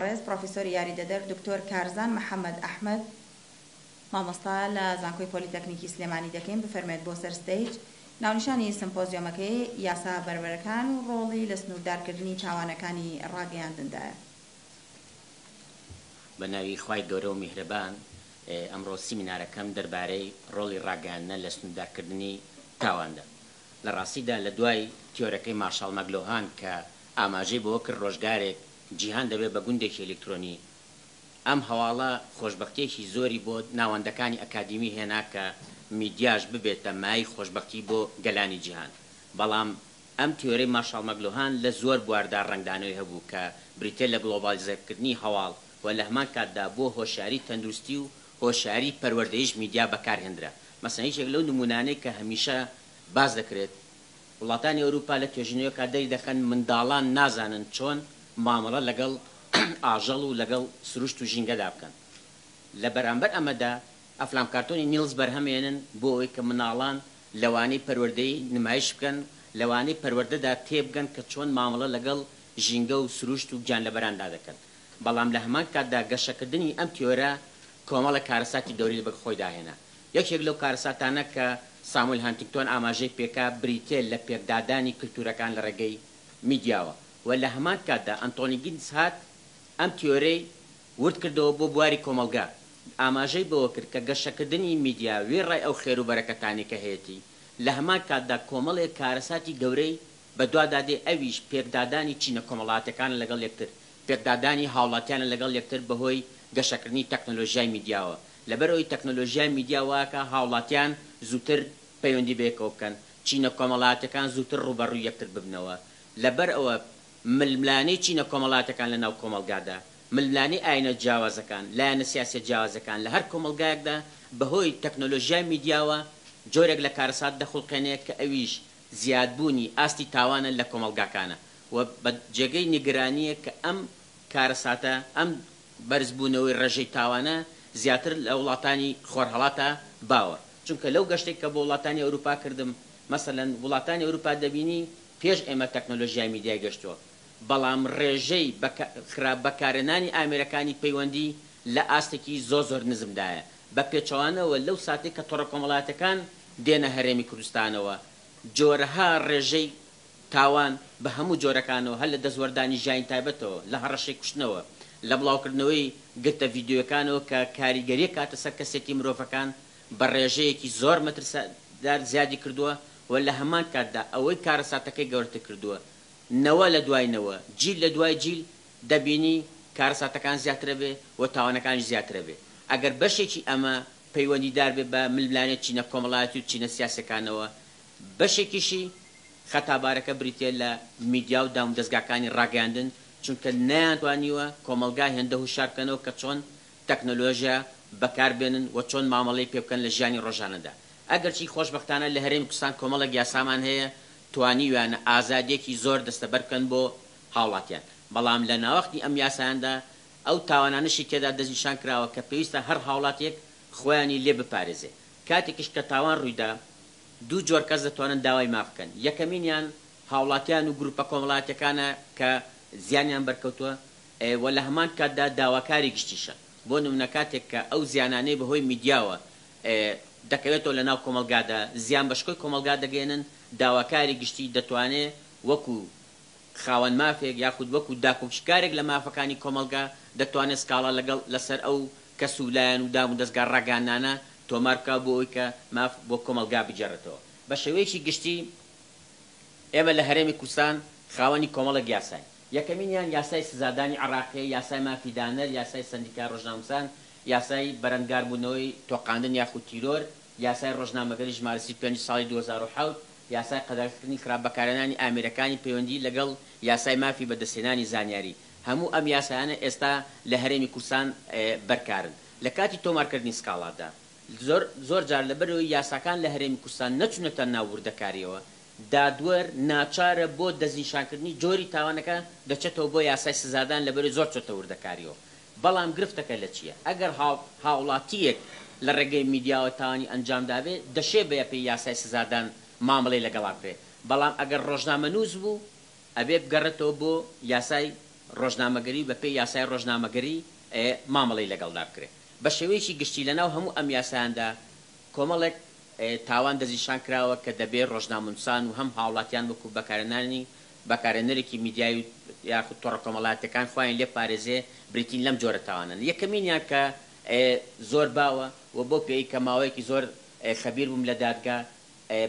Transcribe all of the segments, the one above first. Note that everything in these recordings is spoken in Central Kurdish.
بەڕێز پڕۆفیسۆری یاریدەدەر دکتۆر کارزان محەمەد ئەحمەد مامۆستا لە زانکۆی پۆلیتەکنیکی سلێمانی دەکەین بفەرموێت بۆ سەر stage. ناونیشانی سمپۆزیۆمەکەی یاسا بەربەرەکان و ڕۆڵی لە سنووردارکردنی تاوانەکانی ڕاگەیاندندایە. بە ناوی خوای گەورە و میهرەبان، ئەمڕۆ سیمینارەکەم دەربارەی ڕۆڵی ڕاگەیاندنە لە سنووردارکردنی تاواندا. لە ڕاستیدا لە دوای تیۆرەکەی مارشاڵ مەگلۆهان کە ئاماژەی بەوە کرد ڕۆژگارێک جیهان دەبێت بە گوندێکی ئەلیکترۆنی، ئەم هەواڵە خۆشبەختییەکی زۆری بۆ ناوەندەکانی ئەکادیمی هێنا کە میدیاش ببێتە مایەی خۆشبەختی بۆ گەلانی جیهان. بەڵام ئەم تیۆرەی مارشاڵ مەگلۆهان لە زۆر بواردا ڕەنگدانەوەی هەبوو کە بریتیە لە گڵۆباڵیزەکردنی هەواڵ و لەهەمان کاتدا بۆ هۆشیاری تەندروستی و هۆشیاری پەروەردەییش میدیا بەکارهێندرا. مەسەلەن یەکێک لەو نموونانەی کە هەمیشە باس دەکرێت، وڵاتانی ئەوروپا لە توێژینەوەکا دەریدەخەن منداڵان نازانن چۆن مامەڵە لەگەڵ ئاژەڵ و لەگەڵ سروشت و ژینگەدا بکەن. لە بەرامبەر ئەمەدا ئەفلام کارتۆنی نیڵز بەرهەم ئێنن بۆ ئەوەی کە منداڵان لە وانەی پەروەردەیی نمایش بکەن، لە وانەی پەروەردەدا تێبگەن کە چۆن مامەڵە لەگەڵ ژینگە و سروشت و گیانلەبەراندا دەکەن. بەڵام لە هەمان کاتدا گەشەکردنی ئەم تیۆرە کۆمەڵێک کارەساتی گەورەی بە خۆیدا هێنا. یەکێک لەو کارەساتانە کە سامویل هانتینگتۆن ئاماژەی پێکا بریتیە لە پێکدادانی کلتورەکان لە ڕێگەی میدیاوە و لە هەمان کاتدا ئەنتۆنی گیدنس هات ئەم تیۆرەی ورد کردەوە بۆ بواری کۆمەڵگا ئاماژەی بەوە کرد کە گەشەکردنی میدیا وێڕای ئەو خێر و بەرەکەتانەی کە هەیەتی لە هەمان کاتدا کۆمەڵێک کارەساتی گەورەی بەدوادا دێ ئەویش پێکدادانی چینە کۆمەڵاتیەکانە لەگەڵ یەکتر پێکدادانی هاوڵاتیانە لەگەڵ یەکتر بەهۆی گەشەکردنی تەکنەلۆژیای میدیاوە لەبەرئەوەی تەکنەلۆژیای میدیا واکا هاوڵاتیان زووتر پەیوەندی بەیەکەوە بکەن، چینە کۆمەڵاتیەکان زووتر ڕووبەڕووی یەکتر ببنەوە، لەبەرئەوە ململانێی چینە کۆمەڵاتیەکان لەناو کۆمەڵگادا، ململانێی ئاینە جیاوازەکان، لایەنە سیاسیە جیاوازەکان لە هەر کۆمەڵگایەکدا بەهۆی تەکنەلۆژیای میدیاوە جۆرێک لە کارەسات دەخوڵقێنێ کە ئەویش زیادبوونی ئاستی تاوانە لە کۆمەڵگاکانە و بە جێگەی نیگەرانیە کە ئەم کارەساتە ئەم بەرزبوونەوەی ڕێژەی تاوانە زیاتر لە وڵاتانی خۆرهەڵاتا باوە، چونکە لەو گەشتەی کە بۆ وڵاتانی ئەوروپا کردم، مەسەلەن وڵاتانی ئەوروپا دەبینی پێش ئێمە تەکنۆلۆژیای میدیای گەشتووە، بەڵام ڕێژەی خراپ بەکارهێنانی ئامێرەکانی پەیوەندی لە ئاستێکی زۆر زۆر نزمدایە، بە پێچەوانەوە لەو ساتەی کە تۆڕە کۆمەڵایەتیەکان دێنە هەرێمی کوردستانەوە جۆرەها ڕێژەی تاوان بە هەموو جۆرەکانەوە هەر لە دەستوەردانی ژیانی تایبەتەوە، لە هەڕەشەی کوشتنەوە، لە بڵاوکردنەوەی گرتە ڤیدیۆیەکانەوە کە کاریگەری ئەکاتە سەر کەسێتی مرۆڤەکان بە ڕێژەیەکی زۆر مەترسدار زیادی کردووە و لە هەمان کاتدا ئەوەی کارەساتەکەی گەورەتر کردووە نەوە لە دوای نەوە، جیل لە دوای جیل دەبینی کارەساتەکان زیاترەبێ و تاوانەکانیش زیاترەبێ. ئەگەر بەشێکی ئەمە پەیوەندیدار بێ بە ململانێ چینە کۆمەڵایەتی و چینە سیاسیەکانەوە، بەشێکیشی خەتابارەکە بریتیە لە میدیا و دامودەزگاکانی ڕاگەیاندن، چونکە نەیانتوانیوە کۆمەڵگا هێندە هوشیار بکەنەوە کە چۆن تەکنەلۆژیا بەکار بێنن و چۆن مامەڵەی پێ بکەن لە ژیانی ڕۆژانەدا. ئەگەرچی خۆشبەختانە لە هەرێمی کوردستان کۆمەڵێک یاسامان هەیە توانیویانە ئازادیەکی زۆر دەستەبەر بکەن بۆ هاوڵاتیان، بەڵام لە ناوەختی ئەم یاسایاندا ئەو تاوانانەشی تێدا دەستنیشان کراوە کە پێویستە هەر هاوڵاتیەک خۆیانی لێ بپارێزێ. کاتێکیش کە تاوان ڕوویدا دوو جۆر کەس دەتوانن داوای ماف بکەن، یەکەمینیان هاوڵاتیان و گروپە کۆمەڵایەتیەکانە کە زیانیان بەرکەوتووە و لە هەمان کاتدا داواکاری گشتیشە، بۆ نمونە کاتێک کە ئەو زیانانەی بەهۆی میدیاوە دەکەوێتەوە لەناو کۆمەڵگادا زیان بە شکۆی کۆمەڵگا دەگەیەنن، داواکاری گشتی دەتوانێ وەکو خاوەن مافێک یاخود وەکو داکۆکیکارێک لە مافەکانی کۆمەڵگا دەتوانێت سکاڵا لەگەڵ لەسەر ئەو کەس و لایەن و دام و دەزگا ڕاگەیاندنانە تۆمار بکات بۆ ئەوەی کە ماف بۆ کۆمەڵگا بگێڕێتەوە. بە شێوەیەکی گشتی ئێمە لە هەرێمی کوردستان خاوەنی کۆمەڵێک یاساین. یەکەمینیان یاسای سزادانی عێڕاقییە، یاسای مافی دانەر، یاسای سەندیکای ڕۆژنامەنووسان، یاسای بەرەنگاربوونەوەی تۆقاندن یاخود تیرۆر، یاسای ڕۆژنامەگەری ژمارە 35 ساڵی 2007، یاسای قەدەغەکردنی خراپ بەکارهێنانی ئامێرەکانی پەیوەندی لەگەڵ یاسای مافی بەدەستهێنانی زانیاری، هەموو ئەم یاسایانە ئێستا لە هەرێمی کوردستان بەرکارن. لە کاتی تۆمارکردنی سکاڵادا زۆر زۆر جار لەبەرئەوەی یاساکان لە هەرێمی کوردستان نەچوونەتە ناو وردەکارییەوە، دادوەر ناچارە بۆ دەستنیشانکردنی جۆری تاوانەکە دەچێتەوە بۆ یاسای سزادان لەبەرئەوەی زۆر چۆتە وردەکارییەوە. بەڵام گرفتەکە لە چییە؟ ئەگەر هاوڵاتییەک لە ڕێگەی میدیاوە تاوانی ئەنجام دابێ، دەشێ بە پێی یاسای سزادان مامەڵەی لەگەڵا بکرێ، بەڵام ئەگەر ڕۆژنامەنووس بوو، ئەبێ بگەڕێتەوە بۆ یاسای ڕۆژنامەگەری و بەپێی یاسای ڕۆژنامەگەری مامەڵەی لەگەڵدا بکرێ. بە شێوەیەکی گشتی لەناو هەموو ئەم یاسایاندا کۆمەڵێک تاوان دەستنیشان کراوە کە دەبێ ڕۆژنامەنووسان و هەم هاوڵاتیان وەکوو بەکارهێنانی بەکارهێنەرێکی میدیایی و یاخود تۆڕە کۆمەڵایەتیەکان خۆیان لێ پارێزێ بریتین لەم جۆرە تاوانانە. یەکەمینیان کە زۆر باوە و بەو پێیەی کە ماوەیەکی زۆر خەبیر بووم لە دادگا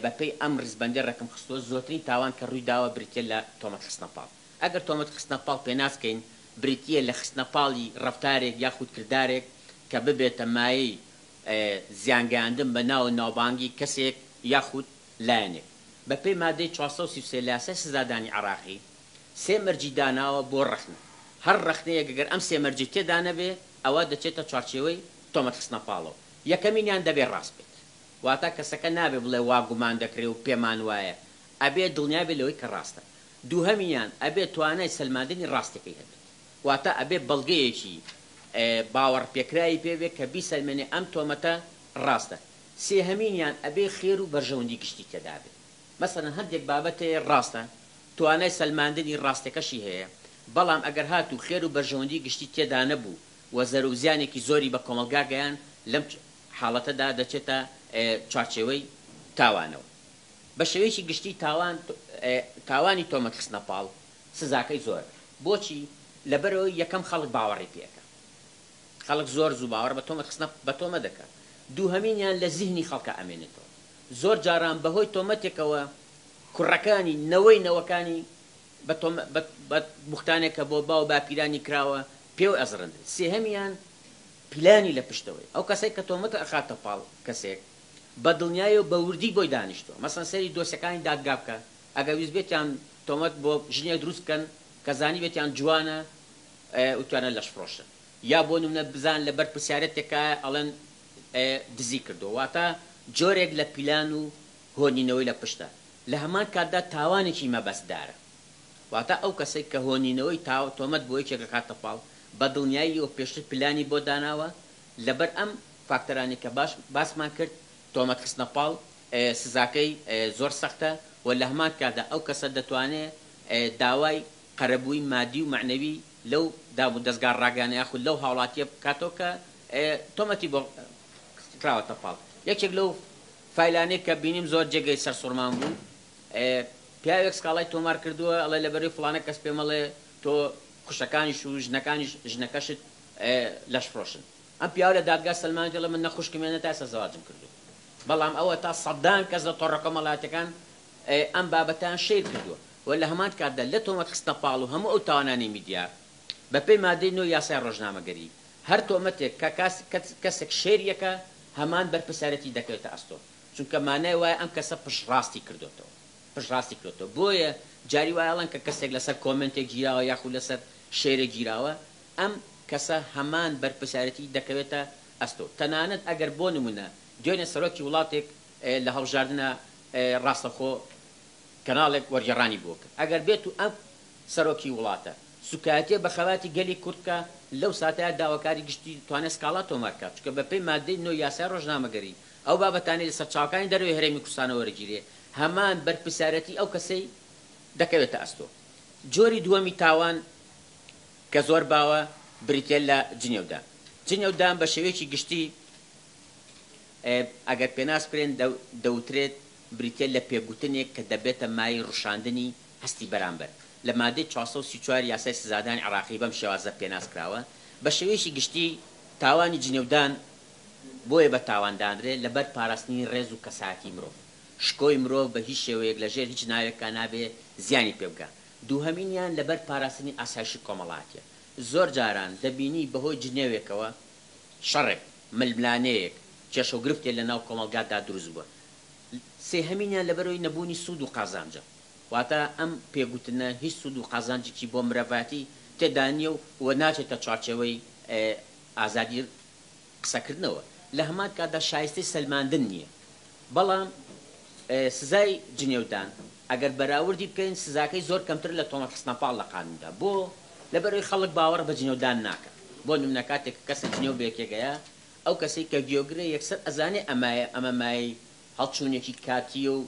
بە پێی ئەم ڕیزبەندیە ڕێکم خستووە زۆرترین تاوان کە ڕووی داوە بریتیە لە تۆمەت خستنە پاڵ. ئەگەر تۆمەت خستنە پاڵ پێناس کەین بریتیە لە خستنە پاڵی ڕەفتارێک یاخود کردارێک کە ببێتە مایەی زیانگەیاندن بە ناو و ناوبانگی کەسێک یاخود لایەنێک. بەپێی مادەی 433 لە یاسای سزادانی عێراقی، سێ مەرجی داناوە بۆ ڕەخنە. هەر ڕەخنەیەک گەر ئەم سێ مەرجەی تێدا نەبێ، ئەوا دەچێتە چوارچێوەی تۆمەت خستنە پاڵەوە. یەکەمینیان دەبێ ڕاست بێت. واتە کەسەکە نابێ بڵێ وا گومان دەکرێ و پێمان وایە. ئەبێ دڵنیا بێ لەوەی کە ڕاستە. دووهەمینیان ئەبێ توانای سەلماندنی ڕاستیەکەی هەبێت. واتە ئەبێ بەڵگەیەکی باوەڕپێکراوی پێ بێ کە بیسەلمێنێ ئەم تۆمەتە ڕاستە. سێهەمینیان ئەبێ خێر و بەرژەوەندی گشتی تێدا بێ. مەسەلەن هەندێک بابەت هەیە ڕاستە توانای سەلماندنی ڕاستەکەشی هەیە، بەڵام ئەگەر هاتوو خێر و بەرژەوەندی گشتی تێدا نەبوو و زەرە و زیانێکی زۆری بە کۆمەڵگا گەیاند، لەم حاڵەتەدا دەچێتە چوارچێوەی تاوانەوە. بە شێوەیەکی گشتی تاوان تاوانی تۆمەت خستنە پاڵ سزاکەی زۆرە. بۆچی؟ لەبەرئەوەی یەکەم خەڵک باوەڕی پێ ئەکا. خەڵک زۆر زوو باوەڕ بە تۆمەت خستنە بە تۆمەت دەکا. دووهەمینیان لە زیهنی خەڵکا ئەمێنێتەوە. زۆر جاران بە هۆی تۆمەتێکەوە کوڕەکانی، نەوەی نەوەکانی بە تۆمە بە بە بوختانێک کە بۆ باو باپیرانی کراوە پێوە ئەزڕندرێ. سێهەمیان پلانی لە پشتەوەیە. ئەو کەسەی کە تۆمەت ئەخاتە پاڵ کەسێک بە دڵنیایەوە بە وردی بۆی دانیشتووە. مەسەن سەیری دۆسیەکانی دادگا بکە، ئەگەر ویستبێتیان تۆمەت بۆ ژنێک دروست بکەن کە زانیبێتیان جوانە وتویانە لەشفرۆشە یا بۆ نمونە بزان لە بەرپرسیارەتێکایە ئەڵێن دزی کردووە واتە جۆرێک لە پیلان و هۆنینەوەی لە پشتە لە هەمان کاتدا تاوانێکی مەبەستدارە واتە ئەو کەسەی کە هۆنینەوەی تا تۆمەت بۆ یەکێک ئەکاتە پاڵ بە دڵنیاییەوە پێشتر پلانی بۆ داناوە لەبەر ئەم فاکتەرانەی کە باش باسمان کرد تۆمەت خستنە پاڵ سزاکەی زۆر سەختە و لە هەمان کاتدا ئەو کەسە دەتوانێ داوای قەرەبووی مادی و مەعنەوی لەو دام و دەزگا ڕاگەیاندنە یاخود لەو هاوڵاتییە بکاتەوە کە تۆمەتی بۆ خراوەتە پاڵ. یەکێک لەو فایلانەی کە بینیم زۆر جێگەی سەرسوڕمان بوو، پیاوێک سکاڵای تۆمار کردووە ئەڵێ لەبەرەی فڵانە کەس پێمەڵێ تۆ خوشەکانیش و ژنەکانیش ژنەکەشت لەشفرۆشن. ئەم پیاوە لە دادگا سەلماندی ئەڵێ من نە خوشکم هەیە نە تا ئێستا زەواجم کردووە. بەڵام ئەوەتا سەدان کەس لە تۆڕە کۆمەڵایەتیەکان ئەم بابەتەیان شەیر کردووە و لە هەمان کاتدا لە تۆمەت خستنە پاڵ و هەموو ئەو تاوانانەی میدیا بە پێی مادەی نۆ یاسای ڕۆژنامەگەری هەر تۆمەتێک کە کەسێک شەیر یەکە هەمان بەرپرسیارێتی دەکەوێتە ئەستۆ چونکە مانای وایە ئەم کەسە پشتڕاستی کردۆتەوە پشتڕاستی کردۆتەوە بۆیە جاری وایە ئەڵێن کە کەسێک لەسەر کۆمێنتێک گیراوە یاخود لەسەر شەیرێک گیراوە ئەم کەسە هەمان بەرپرسیارێتی دەکەوێتە ئەستۆ تەنانەت ئەگەر بۆ نمونە دوێنێ سەرۆکی وڵاتێک لە هەڵبژاردنە ڕاستەخۆ کەناڵێک وەرگێڕانی بۆ کرد ئەگەر بێت و ئەم سەرۆکی وڵاتە سوکایەتیە بە خەباتی گەلی کورد بکا لەو ساتەیا داواکاری گشتی دەتوانێت سکاڵا تۆمار بکات چونکە بە پێی مادەی نۆ یاسای ڕۆژنامەگەری ئەو بابەتانەی لە سەرچاوەکانی دەرەوەی هەرێمی کوردستانەوە وەرەگیرێ هەمان بەرپرسیارەتی ئەو کەسەی دەکەوێتە ئەستۆ جۆری دووەمی تاوان کە زۆر باوە بریتیە لە جنێودان جنێودان بە شێوەیەکی گشتی ئەگەر پێناس بکرێن دەوترێت بریتیە لە پێگوتنێک کە دەبێتە مایەی ڕوشاندنی هەستی بەرامبەر. لە مادەی 434 یاسای سزادانی عێراقی بەم شێوازە پێناس کراوە، بە شێوەیەکی گشتی تاوانی جنێودان بۆیە بە تاوان دانرێت لەبەر پاراستنی ڕێز و کەسایەتی مرۆڤ. شکۆی مرۆڤ بە هیچ شێوەیەک لە ژێر هیچ ناوێکا نابێ زیانی پێ بگا. دووهەمینیان لەبەر پاراستنی ئاسایشی کۆمەڵایەتیە. زۆر جاران دەبینی بەهۆی جنێوێکەوە شەڕێک، ململانێیەک، کێشە و گرفتێ لە ناو کۆمەڵگا دا دروست بووە. سێهەمینیان لەبەرئەوەی نەبوونی سوود و قازانجە. واتە ئەم پێگوتنە هیچ سوود و قازانجێکی بۆ مرەڤایەتی تێدا نییە و و ناچێتە چوارچێوەی ئازادی قسەکردنەوە. لە هەمان کاتدا شایستەی سەلماندن نییە. بەڵام سزای جنێودان ئەگەر بەراوردی بکەین سزاکەی زۆر کەمترە لە تۆمەت خستنە پاڵ لە قانوندا. بۆ؟ لەبەرئەوەی خەڵک باوەڕ بە جنێودان ناکا. بۆ نمونە کاتێک کە کەسێک جنێو بە یەکێک ئەیا ئەو کەسەی کە گوێگرە یەکسەر ئەزانێ ئەمایە ئەمە مایەی هەڵچوونێکی کاتییە و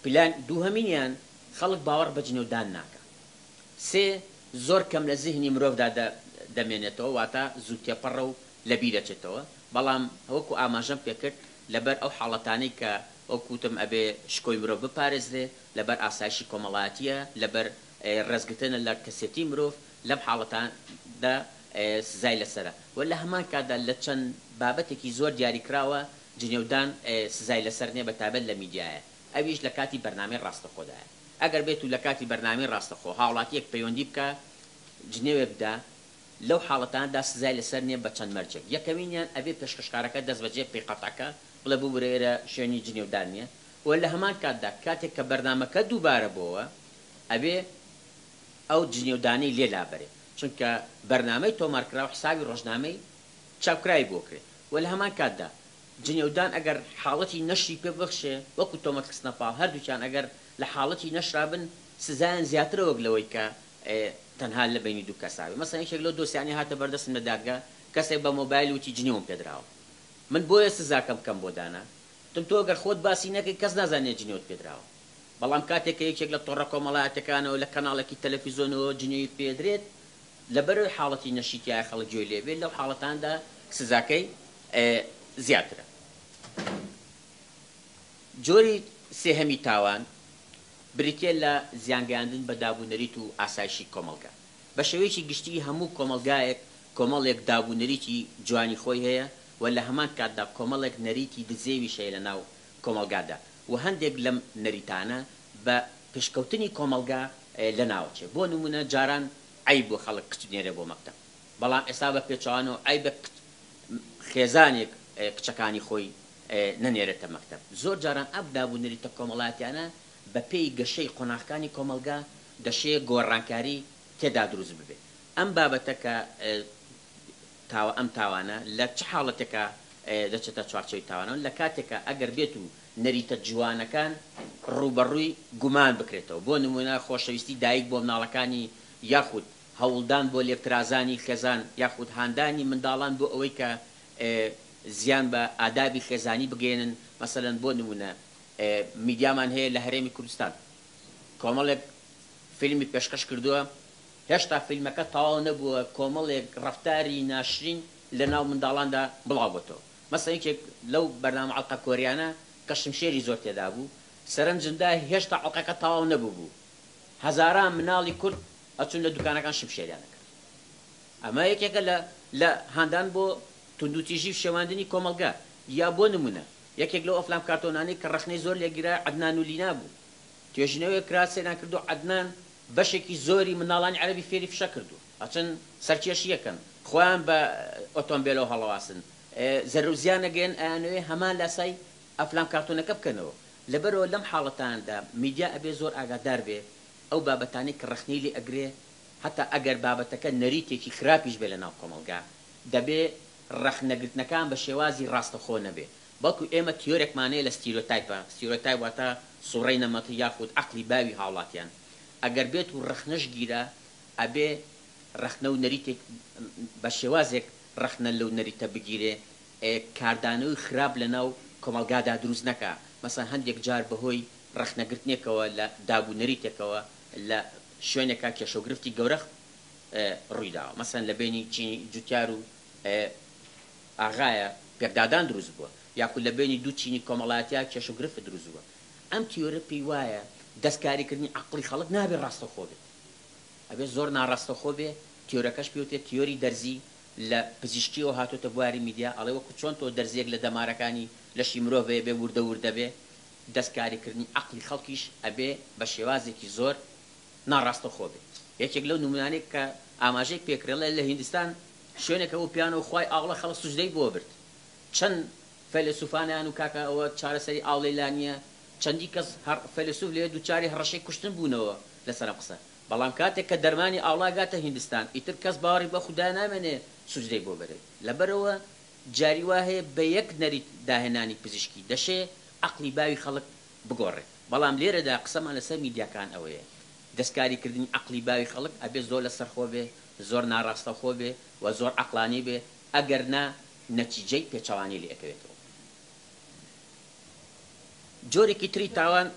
پلان دووهەمینیان خەڵک باوەڕ بە جنێودان ناکا. سێ، زۆر کەم لە زیهنی مرۆڤدا دەمێنێتەوە، واتە زوو تێپەڕە و لەبیرەچێتەوە، بەڵام وەکو ئاماژەم پێکرد لەبەر ئەو حاڵەتانەی کە وەکو وتم ئەبێ شکۆی مرۆڤ بپارێزرێ، لەبەر ئاسایشی کۆمەڵایەتییە، لەبەر ڕێزگرتنە لە کەسێتی مرۆڤ، لەم حاڵەتاندا سزای لەسەرە و لە هەمان کاتدا لە چەند بابەتێکی زۆر دیاریکراوە جنێودان سزای لەسەر نیە بە تایبەت لە میدیایە ئەویش لە کاتی بەرنامەی ڕاستەخۆدایە ئەگەر بێت و لە کاتی بەرنامەی ڕاستەخۆ هاوڵاتیەک پەیوەندی بکا جنێوێک بدا لەو حاڵەتانەدا سزای لەسەر نیە بە چەند مەرجێک یەکەمینیان ئەبێ پێشکەشکارەکە دەستبەجێ پێی قەتع کا بڵێ ببورە ئێرە شوێنی جنێودان نیە و لە هەمان کاتدا کاتێک کە بەرنامەکە دووبارە بۆوە ئەبێ ئەو جنێودانەی لێ لابەرێ چونکە بەرنامەی تۆمارکراو حسابی ڕۆژنامەی چاپکراوی بۆ کرێ و لە هەمان کاتدا جنێودان ئەگەر حاڵەتی نەشری پێ ببەخشێ وەکو تۆمەت خستنە پاڵ هەردووکیان ئەگەر لە حاڵەتی نەشرا بن سزایان زیاترە وەک لەوەی کە تەنها لە بەینی دوو کەسا بێ مەسەلەن یەکێک لەو دۆسیانەی هاتە بەردەستم لە دادگا کەسێک بە مۆبایل وتی جنێوم پێدراوە من بۆیە سزاکەم کەم بۆ دانا وتم تۆ گەر خۆت باسی نەکەی کەس نازانێ جنێوت پێدراوە بەڵام کاتێک کە یەکێک لە تۆڕە کۆمەڵایەتەکانەوە لە کەناڵێکی تەلەفیزۆنەوە جنێوی پێدرێت لەبەرئەوەی حاڵەتی نەشی تیایە خەڵک گوێی لێ بێت لەو حاڵەتاندا سزاکەی زیاترە. جۆری سێهەمی تاوان بریتیە لە زیانگەیاندن بە داب و نەریت و ئاسایشی کۆمەڵگا. بە شێوەیەکی گشتی هەموو کۆمەڵگایەک کۆمەڵێک داب و نەریتی جوانی خۆی هەیە و لە هەمان کاتدا کۆمەڵێک نەریتی دزێویش هەیە لە ناو کۆمەڵگادا و هەندێک لەم نەریتانە بە پێشکەوتنی کۆمەڵگا لەناوەچێ. بۆ نموونە جاران عەیب بوو خەڵک کچ بنێرێ بۆ مەکتەب، بەڵام ئێستا بە پێچەوانەوە عەیبە کچ خێزانێک کچەکانی خۆی نەنێرێتە مەکتەب. زۆر جاران ئەم داب و نەریتە کۆمەڵایەتیانە بە پێی گەشەی قۆناغەکانی کۆمەڵگا دەشێ گۆڕانکاری تێدا دروست ببێ. ئەم بابەتە کە تاوە ئەم تاوانە لە چ حاڵەتێکا دەچێتە چوارچێوەی تاوانەوە؟ لە کاتێکا ئەگەر بێت و نەریتە جوانەکان ڕووبەڕووی گومان بکرێتەوە، بۆ نموونە خۆشەویستی دایک بۆ مناڵەکانی یاخود هەوڵدان بۆ لێکترازانی خێزان یاخود هاندانی منداڵان بۆ ئەوەی کە زیان بە ئادابی خێزانی بگەیەنن، مەسەلەن بۆ نموونە میدیامان هەیە لە هەرێمی کوردستان کۆمەڵێک فیلمی پێشکەش کردووە، هێشتا فیلمەکە تەواو نەبووە کۆمەڵێک ڕەفتاری ناشرین لەناو منداڵاندا بڵاوبۆتەوە. مەسەلەن یەکێک لەو بەرنامە ئەڵقە کۆریانە کە شمشێری زۆر تێدابوو، سەرنجم دا هێشتا ئەڵقەکە تەواو نەبووبوو هەزاران مناڵی کورد ئەچوون لە دوکانەکان شمشێریان ئەکرد. ئەمە یەکێکە لە لە هاندان بۆ توندوتیژی و شێواندنی کۆمەڵگا. یا بۆ نموونە یەکێک لەو ئەفلام کارتۆنانەی کە ڕەخنەی زۆر لێگیرا عەدنان و لینا بوو. توێژینەوەیەک کرا سەیران کردو عەدنان بەشێکی زۆری منداڵانی عەرەبی فێری فشە کردووە ئەچن سەرکێشی ئەکەن خۆیان بە ئۆتۆمبێلەوە هەڵەواسن زەرەر و زیان ئەگەیەنن ئەیانەوێ هەمان لاسای ئەفلام کارتۆنەکە بکەنەوە لەبەرئەوە لەم حاڵەتانەدا میدیا ئەبێ زۆر ئاگادار بێ ئەو بابەتانەی کە ڕەخنەی لێ ئەگرێ هەتا ئەگەر بابەتەکە نەریتێکی خراپیش بێ لەناو کۆمەڵگا دەبێ ڕەخنەگرتنەکان بە شێوازی ڕاستەخۆ نەبێ بەڵکو ئێمە تیۆرێکمان هەیە لە ستیرۆتایپە، ستیرۆتایپ واتە سوڕەی نەمەتی یاخود عەقڵی باوی هاوڵاتیان، ئەگەر بێت و ڕەخنەش گیرا ئەبێ ڕەخنە و نەریتێک بە شێوازێک ڕەخنە لەو نەریتە بگیرێ کاردانەوەی خراپ لە ناو کۆمەڵگادا دروست نەکا، مەسەلەن هەندێک جار بەهۆی ڕەخنەگرتنێکەوە لە داب و نەریتێکەوە لە شوێنێکا کێشە و گرفتی گەورە ڕوویداوە، مەسەلەن لە بەینی چینی جوتیار و ئاغایە پێکدادان دروست بووە، یاخود لە بەینی دوو چینی کۆمەڵایەتیا کێشە و گرفت دروست بووە. ئەم تیۆرە پێی وایە دەستکاریکردنی عەقڵی خەڵک نابێ ڕاستەوخۆ بێت، ئەبێ زۆر ناڕاستەوخۆ بێ، تیۆرەکەش پێی وترێت تیۆری دەرزی، لە پزیشکییەوە هاتۆتە بواری میدیا، ئەڵێ وەکو چۆن تۆ دەرزییەک لە دەمارەکانی لەشی مرۆڤ ئەبێ وردە وردە بێ، دەستکاریکردنی عەقڵی خەڵکیش ئەبێ بە شێوازێکی زۆر ناڕاستەوخۆ بێ. یەکێک لەو نموونانەی کە ئاماژەی پێکرا ئەڵێ لە هیندستان شوێنێک هەبوو پیانەوە خوای ئاوڵە خەڵک سوجدەی بۆ برد چەند فەیلەسوفانیان و کاکە ئەوە چارەسەری ئاوڵەی لا نیە چەندی کەس هەر فەیلەسوف لەوێ دووچاری هەڕەشەی کوشتن بوونەوە لەسەر ئەم قسە بەڵام کاتێک کە دەرمانی ئاوڵا گاتە هیندستان ئیتر کەس باوەڕی بە خودایە نامێنێ سوجدەی بۆ بەرێت لەبەرئەوە جاری وا هەیە بە یەک نەریت داهێنانی پزیشکی دەشێ عەقڵی باوی خەڵک بگۆڕێت بەڵام لێرەدا قسەمان لەسەر میدیاکان ئەوەیە دەستکاری کردنی عەقڵی باوی خەڵک ئەبێ زۆر لەسەرخۆ بێ زۆر ناڕاستەوخۆ بێ و زۆر عەقڵانی بێ ئەگەر نا نەتیجەی پێچەوانەی لێ ئەکەوێتەوە. جۆرێکی تری تاوان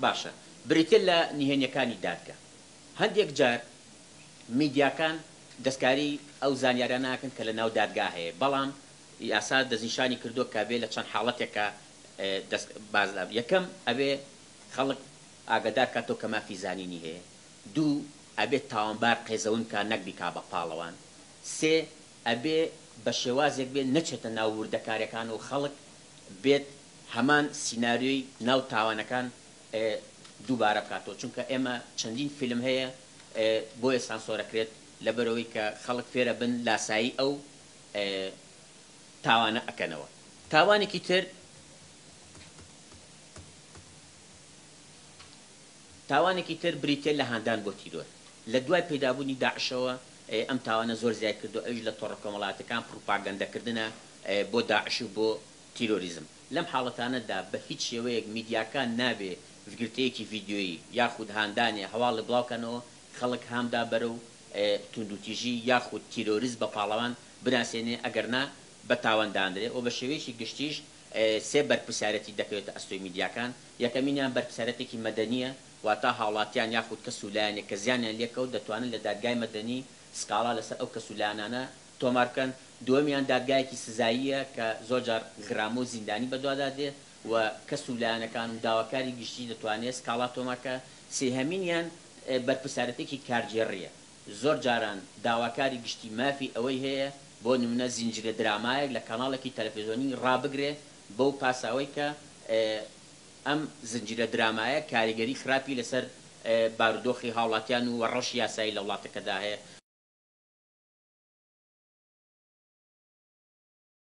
باشە بریتیە لە نهێنیەکانی دادگا. هەندێک جار میدیاکان دەستکاری ئەو زانیاریانە ئەکەن کە لە ناو دادگا هەیە، بەڵام یاسا دەستنیشانی کردووە کە ئەبێ لە چەند حاڵەتێکا دەست باس لە یەکەم ئەبێ خەڵک ئاگادار کاتەوە کە مافی زانینی هەیە، دوو ئەبێ تاوانبار قێزەون بکا نەک بیکا بە پاڵەوان، سێ ئەبێ بە شێوازێک بێ نەچێتە ناو وردەکاریەکان و خەڵک بێت هەمان سیناریۆی ناو تاوانەکان دووبارە بکاتەوە چونکە ئێمە چەندین فیلم هەیە بۆیە سانسۆرەکرێت لەبەرئەوەی کە خەڵک فێرەبن لاسایی ئەو تاوانە ئەکەنەوە. تاوانێکی تر تاوانێکی تر بریتیە لە هاندان بۆ تیرۆر. لە دوای پەیدابوونی داعشەوە ئەم تاوانە زۆر زیای کردووە ئەویش لە تۆڕە کۆمەڵایەتیەکان پڕوپاگەندەکردنە بۆ داعش و بۆ تیرۆریزم. لەم حاڵەتانەدا بە هیچ شێوەیەک میدیاکان نابێ گرتەیەکی ڤیدیۆیی یاخود هاندانێ هەواڵێ بڵاوکەنەوە خەڵک هانبدا بەرەو توندوتیژی یاخود تیرۆریست بە پاڵەوان بناسێنێ ئەگەرنا بە تاوان دانرێ و بە شێوەیەکی گشتیش سێ بەرپرسیارەتی دەکەوێتە ئەستۆی میدیاکان یەکەمینیان بەرپسارەتێکی مەدەنییە واتا هاوڵاتیان یاخود کەس و لایەنێک کە زیانیان لێکەوت دەتوانن لە دادگای مەدەنی سکاڵا لەسەر ئەو کەس و لایەنانە تۆمار بکەن، دووەمیان دادگایەکی سزاییە کە زۆرجار غرامە و زیندانی بەدوادا دێ و کەس و لایەنەکان و داواکاری گشتی دەتوانێ سکاڵا تۆمار کا، سێهەمینیان بەرپرسارەتێکی کارگێڕییە، زۆر جاران داواکاری گشتی مافی ئەوەی هەیە بۆ نمونە زینجیرە درامایەک لە کەناڵێکی تەلەفزیۆنی ڕابگرێ بەو پاساوەی کە ئەم زنجیرە درامایە کاریگەری خراپی لەسەر بارودۆخی هاوڵاتیان و ڕەوشی یاسایی لە وڵاتەکەدا هەیە.